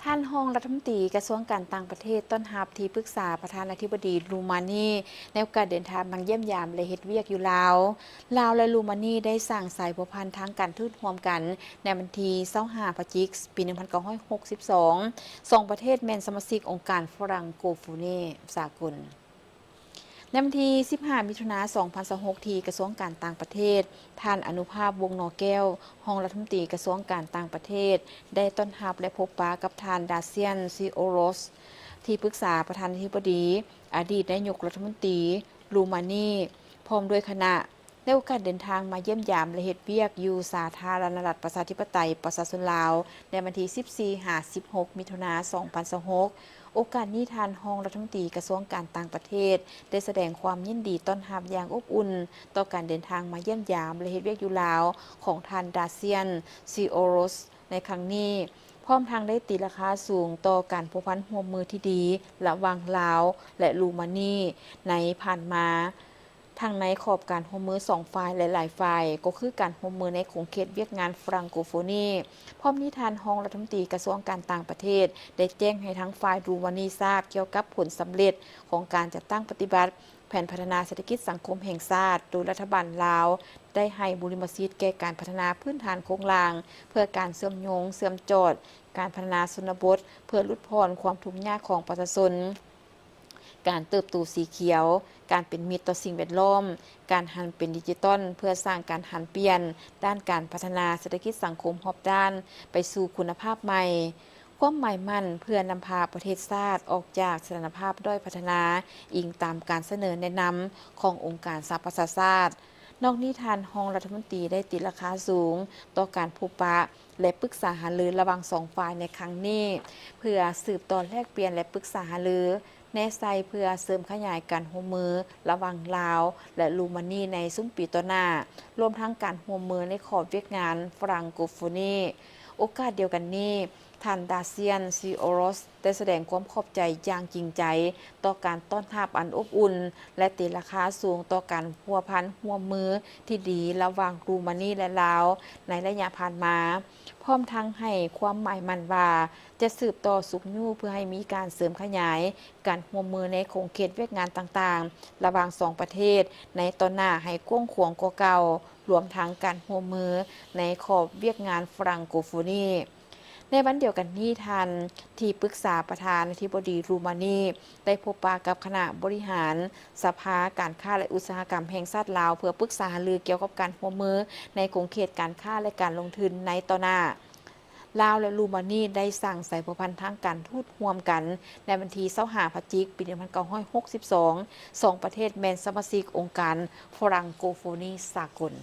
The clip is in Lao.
ທ່ານຮອງລັດຖະມົນຕີກະຊວງການຕ່າງປະເທດ ຕ້ອນຮັບທີ່ປຶກສາປະທານາທິບໍດີຣູມານີ ໃນໂອກາດເດີນທາງມາຢ້ຽມຢາມ ແລະ ເຮັດວຽກຢູ່ລາວ. ລາວ ແລະ ຣູມານີ ໄດ້ສ້າງສາຍພົວພັນທາງການທູດຮ່ວມກັນໃນວັນທີຊາວຫ້າ ພະຈິກ ປີໜຶ່ງພັນເກົ້າຮ້ອຍຫົກສິບສອງ. ສອງປະເທດແມ່ນສະມາຊິກອົງການຝຣັ່ງໂກໂຟນີສາກົນ. ໃນວັນທີສິບຫ້າ ມິຖຸນາ ສອງພັນຊາວຫົກ ທີ່ກະຊວງການຕ່າງປະເທດ, ທ່ານ ອະນຸພາບ ວົງໜໍແກ້ວ ຮອງລັດຖະມົນຕີກະຊວງການຕ່າງປະເທດ ໄດ້ຕ້ອນຮັບ ແລະ ພົບປະກັບທ່ານ ດາຊຽນ ຊີໂອໂຣສ ທີ່ປຶກສາປະທານາທິບໍດີ, ອະດີດນາຍົກລັດຖະມົນຕີຣູມານີ ພ້ອມດ້ວຍຄະນະ ໃນໂອກາດເດີນທາງມາຢ້ຽມຢາມ ແລະ ເຮັດວຽກຢູ່ສາທາລະນະລັດ ປະຊາທິປະໄຕ ປະຊາຊົນລາວ ໃນວັນທີສິບສີ່ ຫາ ສິບຫົກ ມິຖຸນາ ສອງພັນຊາວຫົກ. ໂອກາດນີ້ ທ່ານຮອງລັດຖະມົນຕີກະຊວງການຕ່າງປະເທດ ໄດ້ສະແດງຄວາມຍິນດີຕ້ອນຮັບຢ່າງອົບອຸ່ນ ຕໍ່ການເດີນທາງມາຢ້ຽມຢາມ ແລະ ເຮັດວຽກຢູ່ລາວ ຂອງທ່ານ ດາຊຽນ ຊີໂອໂຣສ ໃນຄັ້ງນີ້, ພ້ອມທັງໄດ້ຕີລາຄາສູງຕໍ່ການພົວພັນຮ່ວມມືທີ່ດີລະຫວ່າງລາວ ແລະ ຣູມານີ ໃນຜ່ານມາ, ທັງໃນຂອບການຮ່ວມມືສອງຝ່າຍ ແລະ ຫຼາຍຝ່າຍ, ກໍຄືການຮ່ວມມືໃນຂົງເຂດວຽກງານຝຣັ່ງໂກໂຟນີ. ພ້ອມນີ້, ທ່ານຮອງລັດຖະມົນຕີກະຊວງການຕ່າງປະເທດ ໄດ້ແຈ້ງໃຫ້ທັງຝ່າຍຣູມານີຊາບກ່ຽວກັບຜົນສຳເລັດຂອງການຈັດຕັ້ງປະຕິບັດ ແຜນພັດທະນາເສດຖະກິດສັງຄົມແຫ່ງຊາດ ໂດຍລັດຖະບານລາວໄດ້ໃຫ້ບຸລິມະສິດແກ່ການພັດທະນາພື້ນຖານໂຄງລ່າງ ເພື່ອການເຊື່ອມໂຍງເຊື່ອມຈອດ, ການພັດທະນາຊົນນະບົດເພື່ອຫຼຸດຜ່ອນຄວາມທຸກຍາກຂອງປະຊາຊົນ, ການເຕີບໂຕສີຂຽວ, ການເປັນມິດຕໍ່ສິ່ງແວດລ້ອມ, ການຫັນເປັນດິຈິຕອນເພື່ອສ້າງການຫັນປ່ຽນດ້ານການພັດທະນາເສດຖະກິດສັງຄົມຮອບດ້ານໄປສູ່ຄຸນນະພາບໃໝ່. ຄວາມໝາຍໝັ້ນເພື່ອນຳພາປະເທດຊາດອອກຈາກສະຖານະພາບດ້ອຍພັດທະນາ, ອີງຕາມການສະເໜີແນະນຳຂອງອົງການສະຫະປະຊາຊາດ. ນອກນີ້, ທ່ານຮອງລັດຖະມົນຕີໄດ້ຕີລາຄາສູງຕໍ່ການພົບປະ ແລະ ປຶກສາຫາລືລະຫວ່າງສອງຝ່າຍໃນຄັ້ງນີ້ ເພື່ອສືບຕໍ່ແລກປ່ຽນ ແລະ ປຶກສາຫາລືແນໃສ່ເພື່ອເສີມຂະຫຍາຍການຮ່ວມມືລະຫວ່າງລາວ ແລະ ຣູມານີໃນຊຸມປີຕໍ່ໜ້າ, ລວມທັງການຮ່ວມມືໃນຂອບວຽກງານຝຣັ່ງໂກໂຟນີ. ໂອກາດດຽວກັນນີ້, ທ່ານ ດາຊຽນ ຊີໂອໂຣສ ໄດ້ສະແດງຄວາມຂອບໃຈຢ່າງຈິງໃຈຕໍ່ການຕ້ອນຮັບອັນອົບອຸ່ນ ແລະ ຕີລາຄາສູງຕໍ່ການພົວພັນຮ່ວມມືທີ່ດີລະຫວ່າງຣູມານີ ແລະ ລາວ ໃນໄລຍະຜ່ານມາ, ພ້ອມທັງໃຫ້ຄວາມໝາຍໝັ້ນວ່າຈະສືບຕໍ່ຊຸກຍູ້ເພື່ອໃຫ້ມີການເສີມຂະຫຍາຍການຮ່ວມມືໃນຂົງເຂດວຽກງານຕ່າງໆ ລະຫວ່າງສອງປະເທດໃນຕໍ່ໜ້າໃຫ້ກວ້າງຂວາງກວ່າເກົ່າ, ລວມທັງການຮ່ວມມືໃນຂອບວຽກງານຝຣັ່ງໂກໂຟນີ. ໃນວັນດຽວກັນນີ້, ທ່ານທີ່ປຶກສາປະທານາທິບໍດີຣູມານີ ໄດ້ພົບປະກັບຄະນະບໍລິຫານສະພາການຄ້າ ແລະ ອຸດສາຫະກຳແຫ່ງຊາດລາວ ເພື່ອປຶກສາຫາລືກ່ຽວກັບການຮ່ວມມືໃນຂົງເຂດການຄ້າ ແລະ ການລົງທຶນໃນຕໍ່ໜ້າ. ລາວ ແລະ ຣູມານີ ໄດ້ສ້າງສາຍພົວພັນທາງການທູດຮ່ວມກັນໃນວັນທີຊາວຫ້າ ພະຈິກ ປີໜຶ່ງພັນເກົ້າຮ້ອຍຫົກສິບສອງ. ສອງປະເທດແມ່ນສະມາຊິກອົງການຝຣັ່ງໂກໂຟນີສາກົນ.